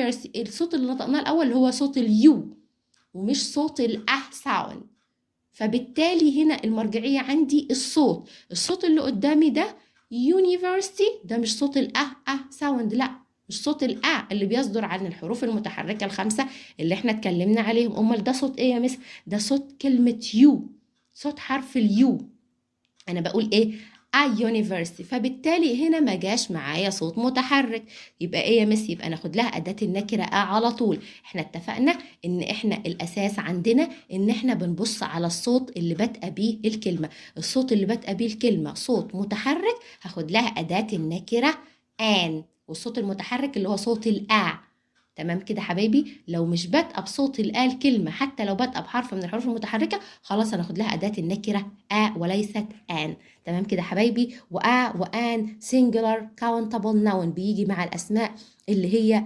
university، الصوت اللي نطقناه الاول اللي هو صوت ال U ومش صوت ال A sound. فبالتالي هنا المرجعية عندي الصوت، الصوت اللي قدامي ده university، ده مش صوت ال A A sound، لا، مش صوت ال A اللي بيصدر عن الحروف المتحركة الخمسة اللي احنا اتكلمنا عليهم. امال ده صوت ايه يا مس؟ ده صوت كلمة U، صوت حرف ال U. انا بقول ايه؟ a university. فبالتالي هنا ما جاش معايا صوت متحرك، يبقى ايه يا مس؟ يبقى ناخد لها اداة النكرة a على طول. احنا اتفقنا ان احنا الاساس عندنا ان احنا بنبص على الصوت اللي بادئه بيه الكلمة. الصوت اللي بادئه بيه الكلمة صوت متحرك، هاخد لها اداة النكرة an، والصوت المتحرك اللي هو صوت ال A. تمام كده حبايبي؟ لو مش بادئه بصوت ال A الكلمه، حتى لو بادئه بحرف من الحروف المتحركه، خلاص هناخد لها اداه النكره a وليست an. تمام كده حبايبي؟ و a و an singular countable noun بيجي مع الاسماء اللي هي